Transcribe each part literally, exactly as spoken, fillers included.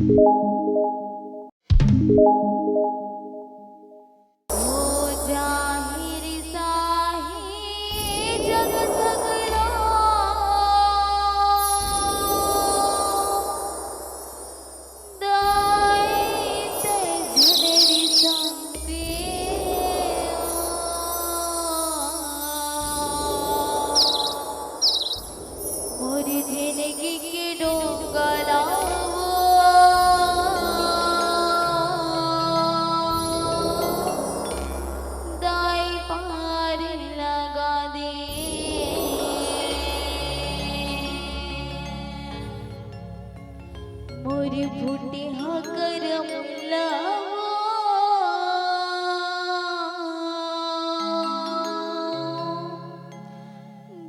हो जाहिर साही जग सगरो, दाई ते झनरी संपे। मोर जिनगी के डोंगरा वो दाई पार लगा दे। मोर फूटे हा करम ला वो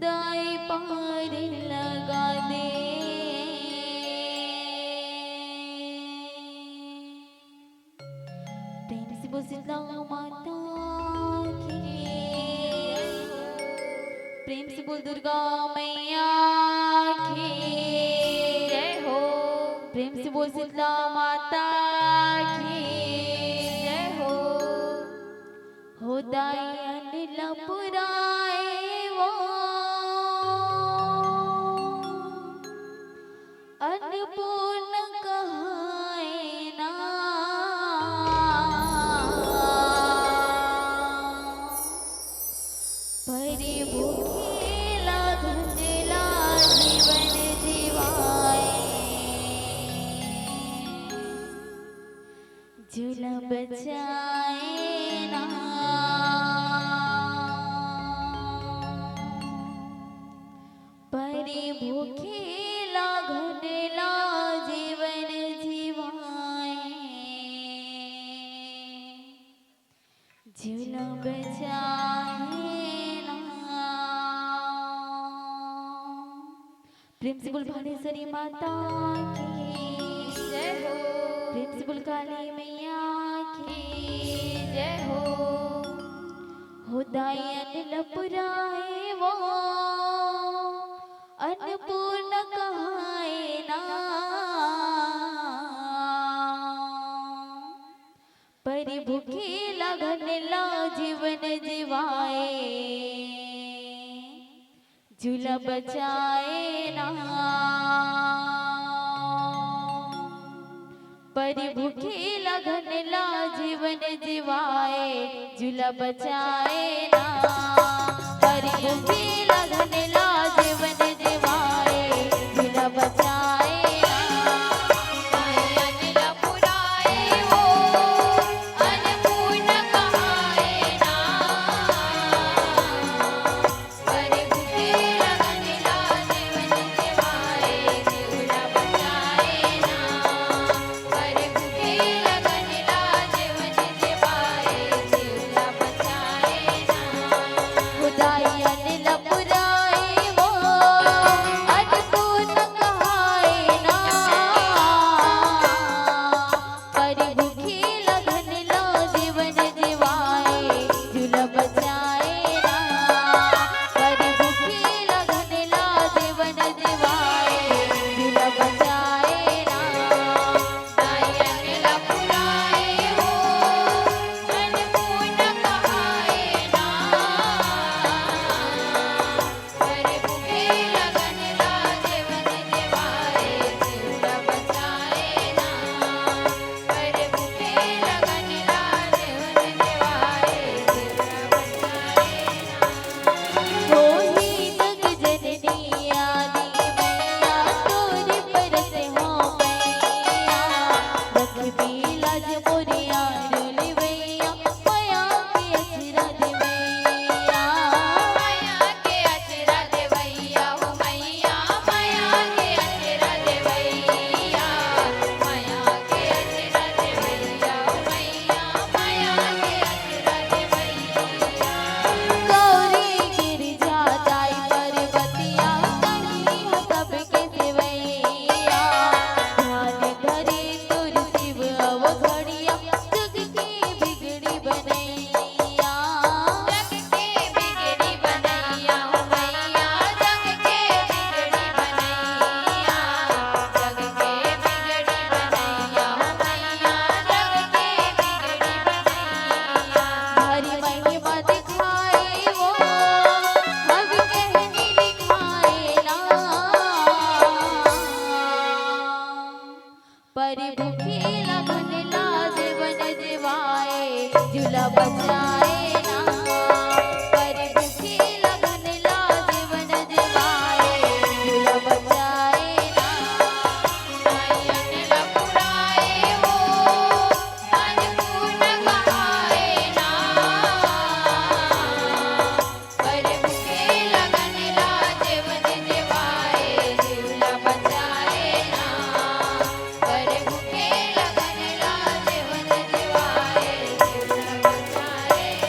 दाई पार लगा दे। प्रेम से बोल शीतला माता की, प्रेम से बोल दुर्गा मैया की जय हो। प्रेम से बोल शीतला माता की जय हो। हो दाई अन्न ला पुराए वो अन्नपूर्ण कहाए ना। परे भूखे ला धन ला जीवन जीवाए। जीव ला बचाए ना। परे भूखे ला धन ला जीवन जीवाए। जीव ला बचाए ना। प्रेम से बोल भालेश्वरी माता की जय हो। प्रेम से बोल काली मैया की जय हो। हो दाई अन्न ला पुराए वो अन्नपूर्ण कहाए ना। परे भूखे ला धन ला जीवन जीवाए। जीव ला बचाए ना। परे भूखे ला धन ला जीवन जीवाए। जीव ला बचाए ना। परे भूखे ला धन ला जीवन जीवाए। जीव ला बचाए ना। अन्नपूर्ण कहाए ना। परि भूखे लगन ला जेवन जेवाए, जिउ ला बचाए ना। परि भूखे लगन ला जेवन जेवाए, जिउ ला बचाए ना। माई अन्न ला पुराए हो, अन्नपूर्णा कहाए ना। परि भूखे लगन ला जेवन जेवाए, जिउ ला बचाए ना। परि भूखे लगन ला जेवन जेवाए, जिउ ला बचाए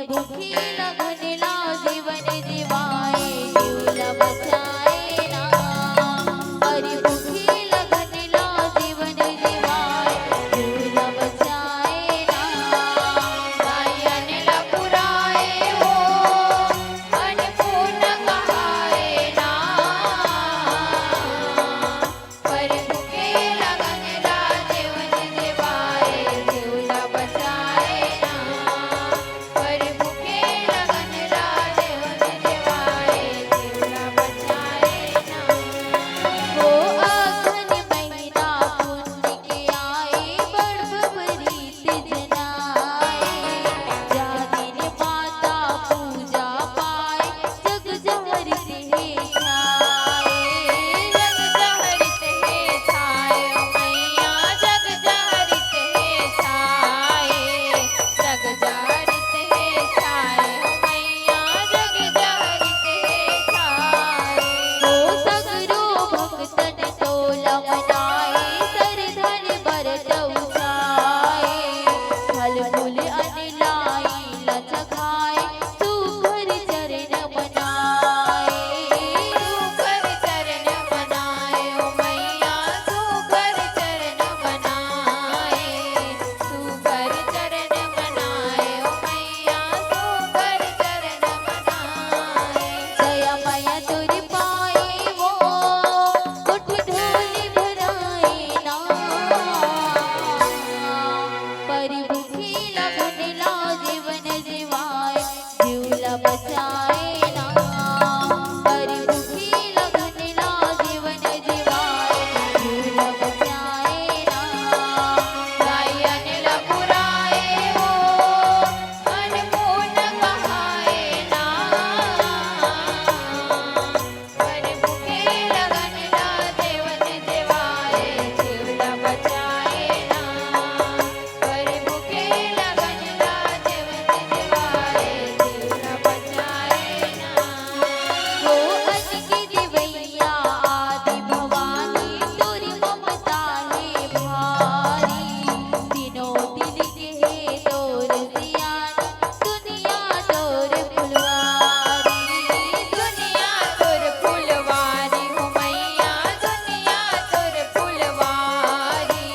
भूखी लगन ला जीवन जीवाए, जीव ला बचाए ना। अरे भूखी लगन ला जीवन जीवाए, जीव ला बचाए ना। दाई अन्न ला पुराए हो, अन्नपूर्ण कहाए ना। पर भूखे लगन ला जीवन जीवाए, जीव ला बचाए ना। पर भूखे लगन ला जीवन जीवाए, जीव ला बचाए ना। हो अगहन महीना पुन्नी के आए, बड़ बबरी जनाए, जानिन माता पूजा पाए, जग जहरित हे छाए। जग जहरित हे छाए, ओ मैया, जग जहरित हे छाए, जग जहरित हे छाए, ओ मैया, जग जहरित हे छाए। ओ सगरो भक्तन तोला मनाए, सरधा ले बरत उठाए, फल फूल अन्न लाई लचकाए, सुघर चरण बनाए। सुघर चरण बनाए, ओ मैया, सुघर चरण बनाए। सुघर चरण बनाए, ओ मैया, सुघर चरण बनाए। दया मया तोरी पाए वो, कोठी झोली भराए ना। परी भूखी लगन ला जीवन जीवाए, जीव ला बचाए ना। परी भूखी लगन ला जीवन जीवाए, जीव ला बचाए ना। दाई अन्न ला पुराए हो, अन्नपूर्ण कहाए ना। पर भूखे लगन ला जीवन जीवाए, जीव ला बचाए ना। पर भूखे लगन ला जीवन जीवाए, जीव ला बचाए ना। हो अन्न के देवैया आदि भवानी, तोर ममता हे भारी। तीनों तिल के हे तोर सियानी, दुनिया तोर फुलवारी। दुनिया तोर फुलवारी हो मैया, दुनिया तोर फुलवारी।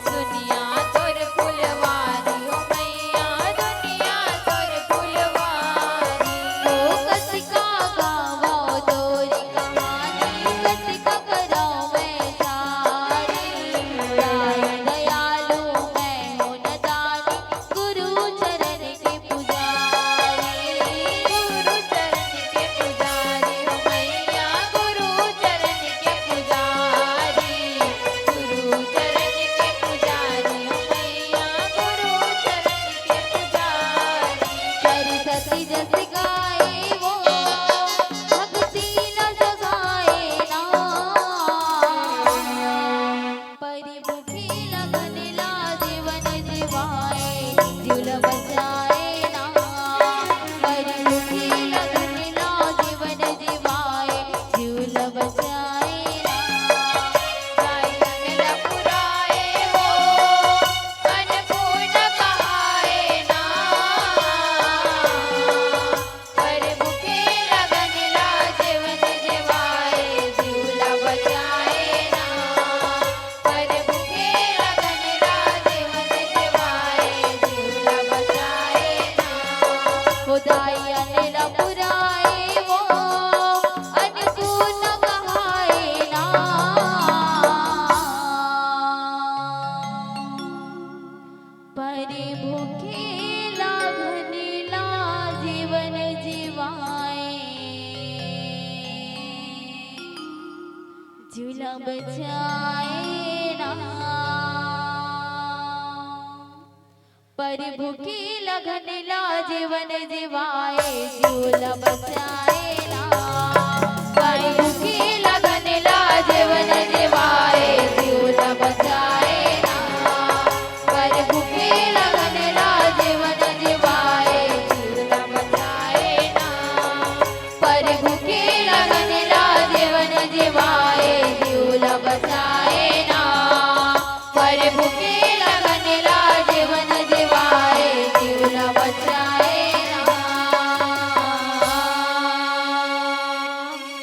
दुनिया तोर फुलवारी हो मैया, दुनिया तोर फुलवारी। ओ कतिका गावव तोरी कहानी, कतिका करव मैं जारी। दाई दयालु मैं हों न दानी, गुरु चरण के पुजारी। गुरु चरण के पुजारी हो मैया, गुरु चरण के पुजारी। गुरु चरण के पुजारी हो मैया, गुरु चरण के पुजारी। सरस्वती जस गाए वो, भक्ति न जगाए ना। परी भूखी लगन ला जीवन जीवाए, जीव ला बचाए ना। परी भूखी लगन ला जीवन जीवाए, जीव ला बचाए ना। दाई अन्न ला पुराए हो, अन्नपूर्ण कहाए ना। पर भूखे लगन ला जीवन जीवाए, जीव ला बचाए ना। पर भूखे लगन ला जीवन जीवाए, जीव ला बचाए ना। हो दाई अन्न ला पुराए वो, अन्नपूर्ण कहाए ना। परी भूखे लगन ला जीवन जीवाए, जीव ला बचाए ना। परी भूखे लगन ला जीवन जीवाए, जीव ला बचाए ना।